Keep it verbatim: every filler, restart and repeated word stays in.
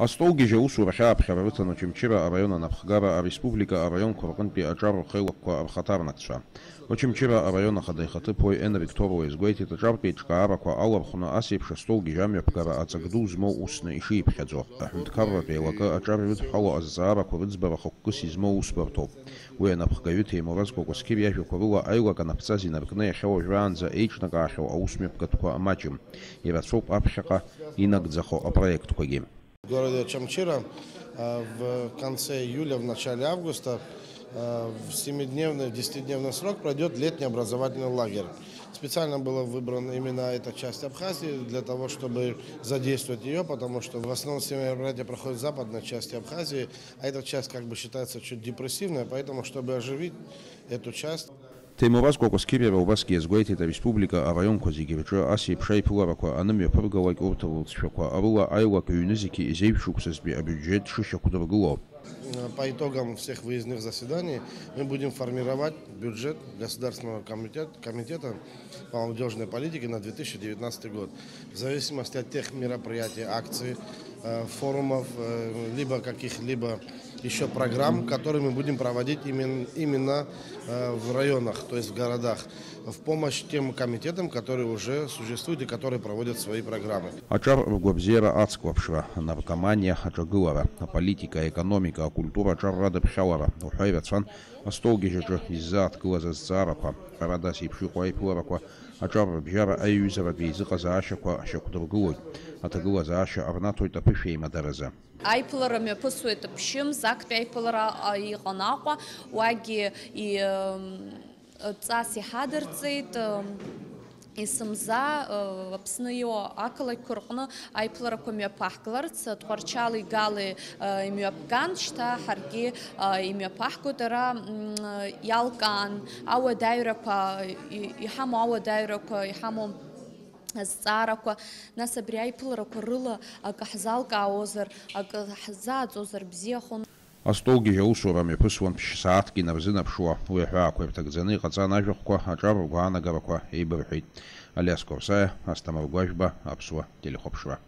Астолгьежь аусурахь ааԥхьара рыҭан Очамчыра араион анапхгара, ареспублика араионқәа рҟынтәи аҿар рхеилакқәа рхаҭарнакцәа. Очамчыра араион ахада ихаҭыԥуаҩ Ена Викторова иазгәеиҭеит, аҿартә еиҿкаарақәа алархәны ас еиԥш астолгьежь амҩаԥгара аҵак ду змоу усны ишиԥхьаӡо. Аҳәынҭқарратә еилакы аҿар ирыдҳәало азҵаарақәа рыӡбара хықәкыс измоу усбарҭоуп. Уи анапхгаҩы Ҭемураз Кәакәасқьыр иажәақәа рыла, аилак анаԥҵаз инаркны иахьа уажәраанӡа еиҿнакаахьоу аусмҩаԥгатәқәа маҷым. Ирацәоуп аԥхьаҟа инагӡахо апроектқәагьы. В городе Очамчира, э, в конце июля, в начале августа, э, в семидневный, в десятидневный срок пройдёт летний образовательный лагерь. Специально был выбран именно эта часть Абхазии для того, чтобы задействовать её, потому что в основном все мероприятия проходят в западной части Абхазии, а эта часть как бы считается чуть депрессивной, поэтому, чтобы оживить эту часть, Ҭемураз Кәакәасқьыр иара убасгьы иазгәеиҭеит, ареспублика араионқәа зегьы рҿы ас еиԥш аиԥыларақәа анымҩаԥыргалак, урҭ рылҵшәақәа рыла аилак ҩнызқьи зеижә шықәсазтәи абиуџьет шышьақәдыргыло. По итогам всех выездных заседаний мы будем формировать бюджет Государственного комитет-, комитета по молодёжной политике на две тысячи девятнадцатый год. В зависимости от тех мероприятий, акций, э, форумов, э, либо каких-либо ещё программ, которые мы будем проводить имен-, именно, э, в районах, то есть в городах, в помощь тем комитетам, которые уже существуют и которые проводят свои программы. Аҿар ргәабзиара ацклаԥшра, анаркоманиа аҿагылара, аполитика, аекономика, акультура аҿар радыԥхьалара уҳәа ирацәан астолгьежь аҿы иззааҭгылаз азҵаарақәа. Ҳәарада, ас еиԥш иҟоу аиԥыларақәа аҿар рыбжьара аиҩызаратә еизыҟазаашьақәа шьақәдыргылоит, аҭагылазаашьа рнаҭоит аԥышәеимадаразы. Аиԥылара мҩаԥысуеит ԥшьымз, актәи аиԥылара, а, иҟан Аҟәа, уагьы и-, м, ҵас иҳадырҵеит, м, есымза, э, Аԥсны иоуа ақалақьқәа рҟны аиԥыларақәа мҩаԥаҳгаларц, Тҟәарчали Гали, э, имҩаԥган, шьҭа ҳаргьы, э, имҩаԥаҳгоит, ара, м, иалкаан ауадаҩрақәа, и-, иҳамоу ауадаҩрақәа, иҳамоу азҵаарақәа, нас абри аиԥыларақәа рыла акы ҳзалкаауазар, акы ҳзааӡозар бзиахон. Астолгьежь аусура мҩаԥысуан ԥшь-сааҭк инарзынаԥшуа, уи аҳәаақәа ирҭагӡаны иҟаҵан, ажәахәқәа, аҿар ргәаанагарақәа еибырҳәеит. Алиас Қәарсаиа, Асҭамыр Гәажәба, Аԥсуа телехәаԥшра.